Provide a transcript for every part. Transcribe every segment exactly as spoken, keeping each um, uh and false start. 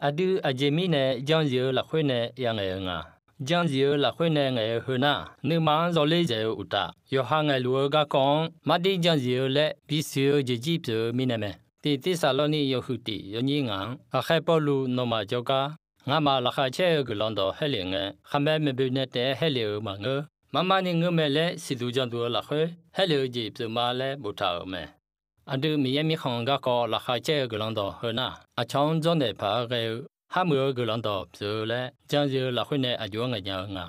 Aqdui aqjeq mirnae janzif-eu lafkhoer nae yangaeq-eu nga. Janzif-eu lafkhoer nae ngaeq-eu heu nar, nuima-anr zawler dzaeq-eu uqtaf, yawqha ngaeqluf-eu garkawv-anr mardir janzif-eu laer bisiq-eu jeqjir pyeuf-eu mirnae mae. Tiq Tirsaqlawrni yawhuiq tiq yawnyir ngaq-anr, ghaqkhaer Pawrluv nawmaf jawrgar, ngamaf laqkhaq caer-eu guiqlanq dawq haerlef ngae, khaqmae maeqboe nae taef-aer haerlef-euq maqngeur. Marmarni ngeur mae laer siqduq janduq-eu lafkhoer haerlef-eu jeq pyeufma laer boftaq-euq mae. Aqdui Miqyaer mirkhanq garkawv laqkhaq caer-eu guiqlanq dawq heu nar, aqcawq-anr dzawrnaeq paq-aer ghae-eu, kharmuiq-eu guiqlanq dawq pyeuf-eu laer janzif-eu lafkhoer nae aqjox-aer ngaeq nya-eu nga.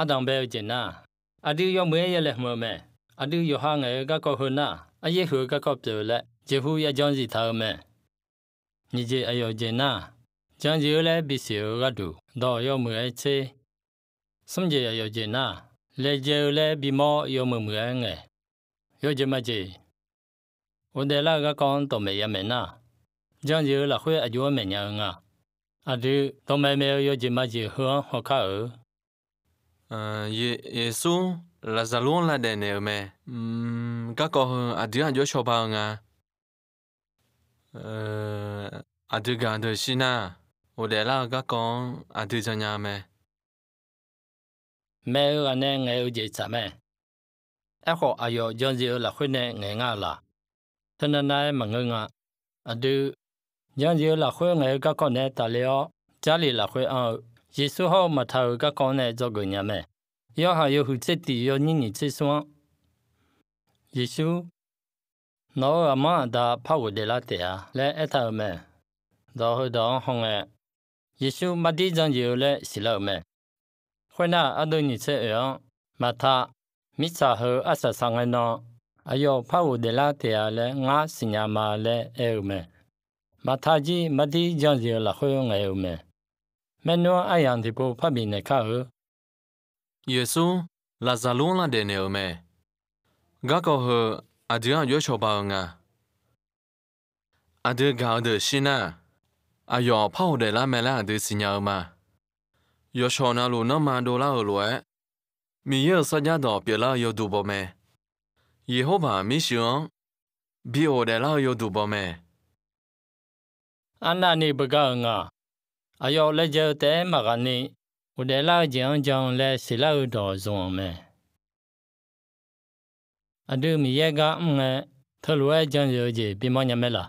Ardanq bae-eu jeq nar, aqdui yawmuiq-aer yalaeqhmq-eu mae. Aqdui yawqha ngaeq-eu garkawv heu nar, aryaer huiq-eu garkawv pyeuf-eu laer jeqhu yajan zif taq-eu mae. Nyiq jeq aqyawf jeq nar, janzif-eu laer bisiq-eu gharduq dawq yawmuiq-aer tser. Smr jeq aqyawf jeq nar, laejae-eu laer bimawr yawmuiq muiq-aer ngaeq. Yawjeq majeq, ghofdaef lar-eu garkawv-anr dawqmaeq yamaeq nar, janzif-eu lafkhoer aqjox-aer maeq nya-eu nga. Aqdui dawqmaeq maeq-eu yawjeq majeq heu-anr hawkar-euq. Yeqsur Laqzaqlur-anr lavdaef naeq-euq mae. Garkawv heu aqdui-anr aqjox cawba-eu nga. Aqdui gaq deuq shir nar, ghofdaef lar-eu garkawv-anr aqdui jan nya-eu mae. Maeq-eu ghaq nae ngaeq-eu jeq tsaq mae. Aerkhawf, aqyawf janzif-eu lafkhoer nae ngaeq nga laq? Teunav nav-aer maqngeur nga. Aqdui, janzif-eu lafkhoer ngaeq-eu garkawv nae tafler-awr, Jarlif lafkhoer anr-eu, Yeqsur hawr-eu Maqta-euq garkawv-anr nae dzawgeuf nya mae. Yorhaq yawhuiq tser tiq yawnyir nyiq tser smr-anr, Yeqsur, Nawq-euq aqmanr aqda par ghofdaef lar taef-a laer aertaq-euq mae. Dawq heudawq-anr hawngae, Yeqsur mardir janzif-eu laer siqlar-euq mae. Khoernar, ardeuv nyiq tser oeq-anr, Maqta, mirtsaq heu arsaq saq ngae nan, aqyawf par ghofdaef lar taef-a laer ngar siqnya ma laer aer-eu mae. Maqta jir mardir janzif-eu lafkhoer ngaeq-eu mae. Maernmr-anr aryamq tiqpov parbi naeq kar-eu. Yeqsur Laqzaqlur-anr lavdaef naeq-euq mae. Garkawv heu aqdui-anr aqjox cawba-eu nga. Aqdui gaq-eu deuq shir nar, aqyawf par ghofdaef lar mae laer aqdui siqnya-eu ma. Yawshawq navluf nanrma dovlar-euq lof-aer, Miqyaer-euq sarjax dawq pyeuflar-eu yawduq baw mae. Yeqhorbaq mirshuif-anr bi ghofdaef lar-eu yawduq baw mae. Arnavni beugar-euq nga. Aqyawf laejae-eu taef-aer maqghaq ni, ghofdaef lar-eu jeq-anr jan laer siqlar-eu dawq zmq-euq mae. Aqdui Miqyaer gar mr ngae, teulof-aer janzif-eu jeq bimawr nya mae laq?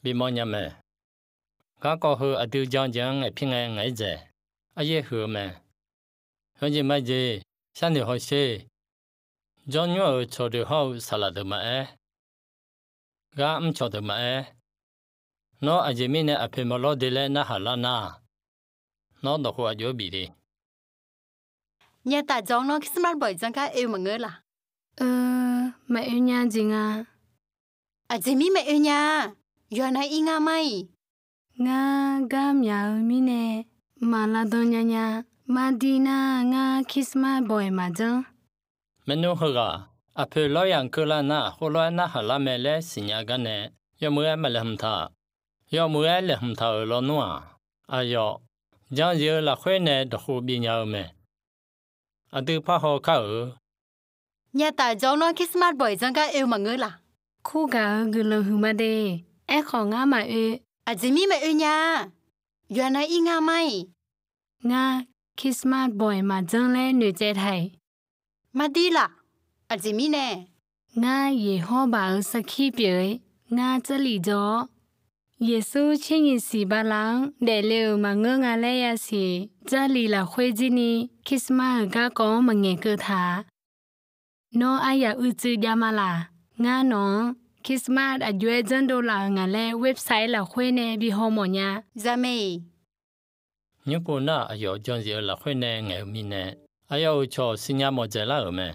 Bimawr nya mae. Garkawv heu aqdui jan jeq-anr ngaeqpir ngae ngaeq-aer dzaeq, aryaer huiq-eu mae. Yawjeq majeq, sharnoeq hawsher. Jawrnymr-euq cawqdeuq hawr-eu saqlaq deuq maqaer, gar mrcawq deuq maqaer, nawr aqjeq mirnae aqpoeq maqlawr de laer narhaq lar nar, nawr dawqkhof aqjox-aer bif le. Nyataf dzawq-anr nawr Christmas bawq-iq dzanr gar oe maqngeur laq? Eu, maqoe nya jeq nga. Aqjeq mir maqoe nya-a. Yawqha nav ir ngar mar-iq. Ngar gar myaq-eu mirnae maqlavdan nya nya. Mardir nar ngar Christmas bawq-iq maqdzanr. Maernmr heughaq, aqpoeq lawryamq keuvlar nar khoerlof-aer narhaq lar mae laer siqnya gar nae, yawmuiq-aer maqlaeqhmq taq. Yawmuiq-aer laeqhmq taq-euq lawnmr-aq, aqyawf, janzif-eu lafkhoer nae dawqkhov bif nya-eu mae. Aqdui parhaw kar-euq. Nyataf dzawq-anr nawr Christmas bawq-iq dzanr gar oe maqngeur laq? Kur gaq-euq guiqlanq huiqma de. Aerkhawf ngar maqoe. Aqjeq mir maqoe nya-a. Yawqha nav ir ngar mar-iq. Ngar Christmas bawq-iq maqdzanr laer noeqtsaev taq-iq. Mardir laq? Aqjeq mirnae, ngar Yeqhawrbaq-euq sarkir pyeuf-eu, ngar Jarlif dzaw-awr, Yeqsur tsernyif siq bala-anr daefle-euq maqngeur nga laer yasiq, Jarlif lafkhoer jir ni Christmas-euq garkawv-anr maqngaeq keuv taq-a. Nawr aryaq uicuiv jav ma laq? Ngar nawq-anr Christmas aqjox-aer dzanrdov laf-euq ngaq laer website lafkhoer nae bi hawmawf nya. Zaqmeq-iq, nymr pov nar aqyawf janzif-eu lafkhoer nae ngaeq-eu mirnae, aqyawf-euq cawq siqnya mawf dzaeqlar-euq mae.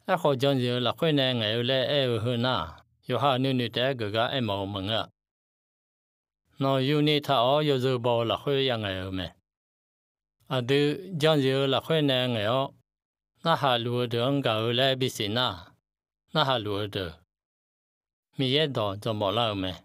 Aerkhawf, janzif-eu lafkhoer nae ngaeq-eu laer aer-eu heu nar, yawqha-euq nuinoeq taef-aer geuf gar aermawf-eu maqngeur-a. Nawq yuni taq-awr yawzeu baw-eu lafkhoer yangaeq-eu mae. Aqdui, janzif-eu lafkhoer nae ngaeq-awr, narhaq luf-eu deuq-anr gaq-eu laer bisiq nar, narhaq luf-eu deuq, Miqyaer dawq dawqmawf lar-eu mae.